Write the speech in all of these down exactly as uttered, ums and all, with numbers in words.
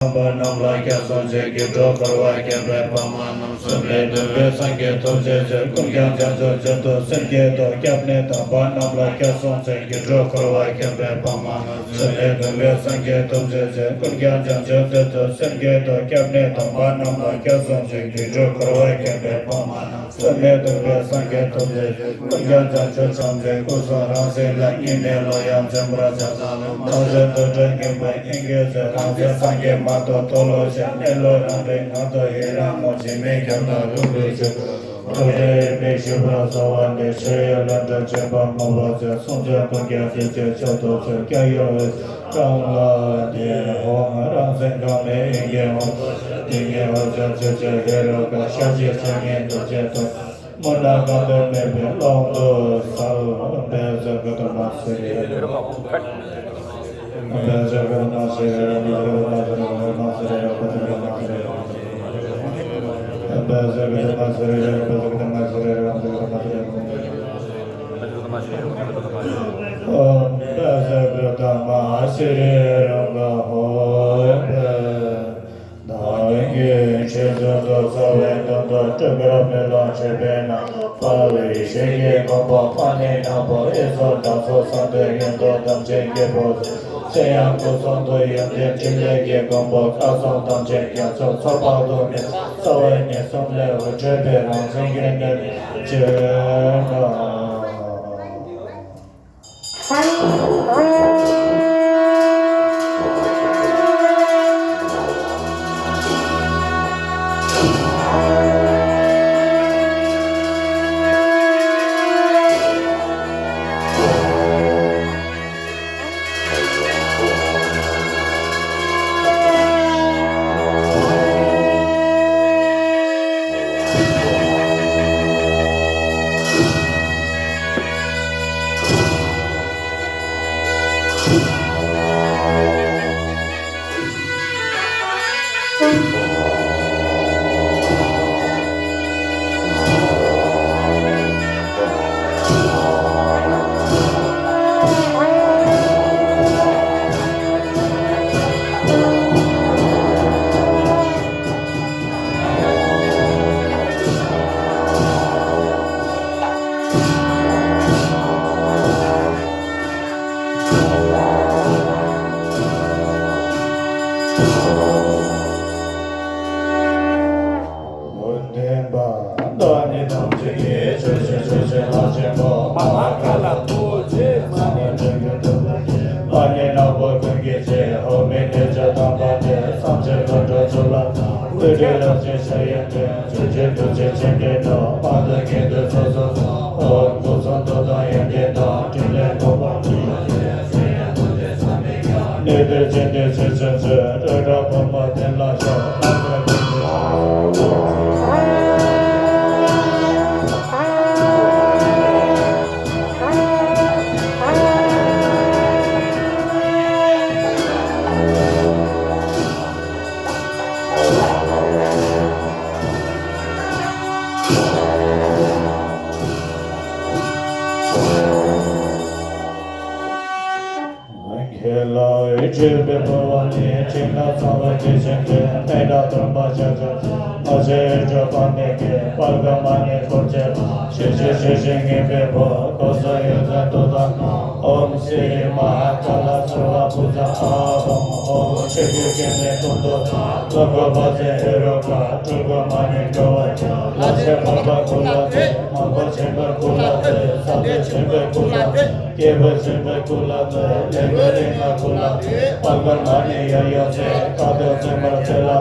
དམ་པ་རྣམས་ལ་སྐྱབས་སུ་མཆི། སྒྱུ་འཕྲུལ་འཁོར་བ་བསྐྱངས་པའི་ཕ་མ་རྣམས། སེམས་ལས་སྟོན་པའི་སངས་རྒྱས་ཐུགས་རྗེ་ཆེ། ཀུན་ཀྱང་བྱང་ཆུབ་མཆོག་ཏུ་སེམས་བསྐྱེད་དོ། སྐྱབས་གནས་དམ་པ་རྣམས་ལ་སྐྱབས་སུ་མཆི། སྒྱུ་འཕྲུལ་འཁོར་བ་བསྐྱངས་པའི་ཕ་མ་རྣམས། སེམས་ལས་སྟོན་པའི་སངས་རྒྱས་ཐུགས་རྗེ་ཆེ། ཀུན་ཀྱང་བྱང་ཆུབ་མཆོག་ཏུ་སེམས་བསྐྱེད་དོ། སྐྱབས་གནས་དམ་པ་རྣམས་ལ་སྐྱབས་སུ་མཆི། སྒྱུ་འཕྲུལ་འཁོར་བ་བསྐྱངས་པའི་ཕ་མ་རྣམས། སེམས་ལས་སྟོན་པའི་སངས་རྒྱས་ཐུགས་རྗེ་ཆེ། ཀུན་ཀྱང་བྱང་ཆུབ་བྱམས་བརྩེའི་སྐུ་གསུང་རང་གཟིགས་ལ། སྙིང་ནས་བློ་ཡང་འཛིན་པར་བྱ་སྟོན་ལ། རང་གཞན་དུད་འགྲོའི་ངན་པ་སྙིང་གི་ཚེ། རང་གཞན་སངས་རྒྱས་མ་ཐོབ་མཐོལ་ལོ་བཤགས། གནས་ལུགས་རང་རིག་ངང་དུ་ཡུན་རིང་མོ། འཇིགས་མེད་ཁྱབ་བདག་ལྷུན་གྱིས་གྲུབ། ཐུགས་རྗེ་ཡིས་མི་ཤིགས་པར་གསོལ་བ་འདེབས། ཆོས་ཡོད་ལམ་འགྲོ་བྱེད་པ་མངོན་པར་མཛད། གསུང་ཚན་ཀུན་ཀྱང་དེ་ཆོས་མཆོག་ཏུ་གསུངས། སྐྱབས་ཡུལ་འོད་གསལ་ཁམས་ལ་བདེ། ཧཱུྃ། རང་མཚན་གང་མེད་དབྱིངས་ཀྱི་ཧཱུྃ། ཏིང་ངེ་འོད་ཟེར་ཆོས་ཀྱི་ཧེ་རུ་ཀ། ཞལ་གཅིག་བྱས་ནས་རྡོ་རྗེ་ཐོབ། སྨོན་ལམ་གང་དུ་གནས་པའི་ཀློང་དུ་གསལ། བཛྲ་ཀུ་ཏུ་མ་སི་རི། བཛྲ་ཀུ་ཏུ་མ་སི་རི། བཛྲ་ཀུ་ཏུ་མ་སི་རི། བཛྲ་ཀུ་ཏུ་མ་སི་རི། བཛྲ་ཀུ་ཏུ་མ་སི་རི། བཛྲ་ཀུ་ཏུ་མ་སི་རི། བཛྲ་ཀུ་ཏུ་མ་སི་རི། ཨོཾ་བཛྲ་ཀུ་ཏུ་མ་སི་རི་རུ་ཀ་ཧོཿ་ཕཊ། བདག་གིས་ཆོས་བརྗོད་དུ་ཚངས་པའི་དོན་དུ། སྤྲུལ་པའི་མེ་ལོང་མཆོད་པའི་ནང་། དཔའ་བོ་ཡེ་ཤེས་ཀྱི་མགོན་པོ་པཎ་ཎི་ནག་པོ། གཡས་སུ་དྲང་སྲོང་གསང་འདུས་ཡོན་ཏན་དམ་ཅན་གྱི་བུ། ཚེ་ཡང་སྐུ་གསུང་ཐུགས་ཡོན་ཏན་ཕྲིན་ལས་ཀྱི་མགོན་པོ། བཀའ་སྲུང་དམ་ཅན་རྒྱ་མཚོ། ཚོགས་དཔག་ཏུ་མེད་པ། རྩ་བའི་གནས་གསུམ་ལས་འོད་འཕྲོས་པའི་རང་བྱུང་གི་གནས་ལ་སྤྱན་དྲངས། འོད་ལྡན་པ། བདག་ནི་ཐམས་ཅད་ཀྱི་ཆོས་སྤྱོད་ཆོས་ཅན་ལྷ་ཆེན་པོ། མ་ཧཱ་ཀཱ་ལ་ཐུགས་རྗེ་མ་ནི་འབྲུ་གུ་ཐུགས་རྗེ། པཎ་ཎི་ནག་པོ་ཀུན་གྱི་རྗེ། འོག་མིན་གདུལ་བྱ་དམ་པ་སྟེ། བསམ་བརྗོད་ལྷུན་གྲུབ་ཚུལ་ལ་བསྟིམ། སྤྲུལ་པའི་རབ་བརྗོད་ཕྱག་གཡོན་ཏེ། སྤྱོད་ཕྱིར་ཐུགས་རྗེ་ཆེན་པོས་བསྟོད། དཔལ་དུ་དགྱེས་འདོད་ཚོགས་སུ་གསོལ། འོ། སྐུ་གསུང་ཐུགས་དང་ཡོན་ཏན་དང་། ཕྲིན་ལས་འགོག་པ་ནི། གནས་བརྟན་ཅན་དེ་ཆོས་ཅན་ཚོས། སྤྲོས་བྲལ་ཕོ་མོ་གཏན་ལ་ཕྱོགས། ཁྱེད་ལ་འོད་འཕྲོས་པའི་འབུལ་བ་ནི། ཕྱི་ནང་གསང་བའི་གཏེར་ཆེན་ཏེ། མཎྜལ་དུ་མ་ཕྱག་རྒྱ་ཆེ། མ་ཆེན་འོད་འཕྲོས་དཔག་མེད་ཀྱི། དཔལ་མགོན་མ་ཎི་འཁོར་བཅས་ལ། ཞལ་བཞེས་ཞུས་ཤིང་བསྙེན་པའི་ཕུལ། དགོངས་སུ་ཡོངས་བཟུང་ཏུཏྟཱ་ན། ཨོཾ་སི་རི་མ་ཧཱ་ཀཱ་ལ་ཚོར་བ་བུ་ཚ་ཨཱཿཧཱུྃ། ཨོཾ་ཆོས་ཀྱི་སྐྱེད་མོས་ཀུན་ཏུ་སྩལ། བློ་འགུགས་དཔལ་ཆེན་ཧེ་རུ་ཀ། སྤྲུལ་སྐུ་མ་ཎི་སྒྲོལ་བ་ཡི། ལྷ་ཆེན་འཕགས་པའི་སྐུ་ལ་བརྟེན། མང་པོ་ཆེན་པོའི་སྐུ་ལ་བརྟེན། ས་བཅུ་ཆེན་པོའི་སྐུ་ལ་བརྟེན། སྐྱེས་བུ་ཆེན་པོའི་སྐུ་ལ་བརྟེན། ལེགས་པའི་རིག་སྔགས་སྐུ་ལ་བརྟེན། དཔལ་མགོན་མ་ཎི་ཡབ་ཡུམ་སྲས། བཀའ་སྡོད་བཙུན་མོར་ཚེ་ལ་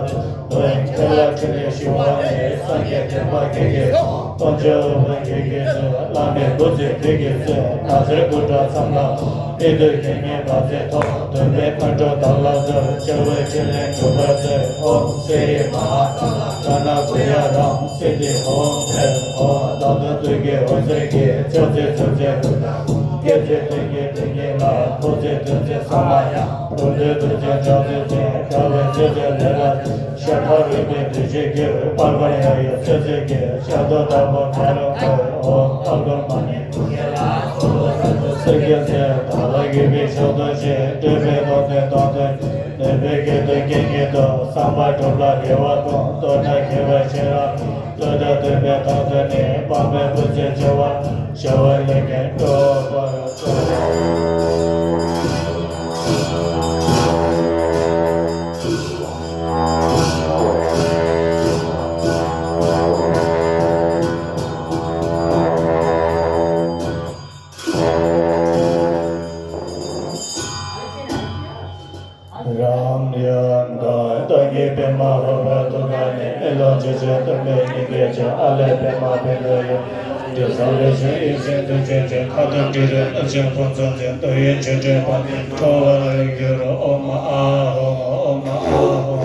བརྟེན། ཁྱེད་ལ་ཕྲིན་ལས་ཞུ་བ་ནི། སངས་རྒྱས་བསྟན་པ་ཁྱེད་ཀྱིས་སྲུང་། དཀོན་མཆོག་དབུ་དཔོན་ཁྱེད་ཀྱིས་གསོལ། བླ་མའི་སྐུ་ཚེ་ཁྱེད་ཀྱིས་གསོལ། ནགས་ཚལ་དགུ་བྲག་མཚམས་ལ། མི་འདུལ་དགེ་བསྙེན་བཛྲ་ཚེ་ཐོབ། སྟོན་པའི་མཁའ་འགྲོ་བདག་ལ་སྩོལ། བྱ་བའི་ཕྲིན་ལས་འགྲུབ་པར་མཛོད། ཨོཾ་སི་རི་མ་ཧཱ་ཀཱ་ལ་ཀ་ཎ་གུ་ཡ་རཱ་ཧཱུྃ་སིདྡྷི་ཧཱུྃ་ཕཊ་ཧཱུྃ། བདག་དང་བདུད་ཀྱི་འོད་ཟེར་གྱིས། ཕྱག་འཚལ་ཕྱག་འཚལ་ཧཱུྃ་ཧཱུྃ། སྐྱེད་ཚེ་ཕྲིན་ལས་ཕྲིན་ལས་ལ། འཁོར་ཚེ་འདུལ་ཚེ་ས་མ་ཡ། འཁོར་འདས་འདུལ་ཚེ་བཛྲ་ཚེ་ཚེ། བཛྲ་བའི་ཚེ་ཚེ་ལས་ལ། ཤ་ཁྲག་རུས་པའི་བདུད་བཞི་རྒྱུད། དཔལ་མགོན་ཡབ་ཡུམ་སྲས་བརྩེགས་ཀྱི། ཞབས་ཏོག་དྲག་པོ་ཕྲ་རབ་ཀྱི། ཨོཾ་དཔལ་མགོན་མ་ཎི་ཐུགས་ཀྱི་ལྷ། གསོལ་བ་སྩལ་དུ་གསོལ་གྱིན་གསོལ། བདག་ལ་གུས་པས་ཕྱག་འཚལ་ཞིང་། བསྟོད་པའི་རྡོ་རྗེ་དང་ལྡན་ཞིང་། ནད་པའི་སྐད་དུ་སྐད་སྙན་དུ། གསང་བ་སྒྲུབ་ལ་རེ་བ་ཀུན། བློ་ཐག་ཁེལ་བའི་ཕྱིར་རོ། བློ་ཐག་ཐུབ་པའི་དོན་དུ་ནི། དཔག་པའི་བུ་ཚེ་འཆི་བ། ཞི་བ་ལས་ཀྱང་སྒྲོལ་བར་ཤོག། རང་ཡོན་དང་། བདག་གི་པདྨ་འོད་འབར་ཐུགས་ཀ་ནས། ལོངས་སྤྱོད་ཆེན་སྟོན་པའི་སྙིང་གའི་ཆུ། ཨ་ལས་པདྨ་བཻ་ཌཱུརྱ། དེ་བཟང་ལས་བྱུང་ཡེ་ཤེས་རྡུལ་ཕྲན་ཆེན། མཁའ་ལྟར་སྤྲིན་རུ་སྣུབས་ཤིང་ཕུན་སུམ་ཚོགས། འདོད་ཡོན་ཆོ་འཕྲུལ་སྤངས་ཏེ། འཕྲོ་བརླག་གི་རྒྱུ་རུ། ཨོཾ་ཨཱཿཧཱུྃ། ཨོཾ་ཨཱཿཧཱུྃ།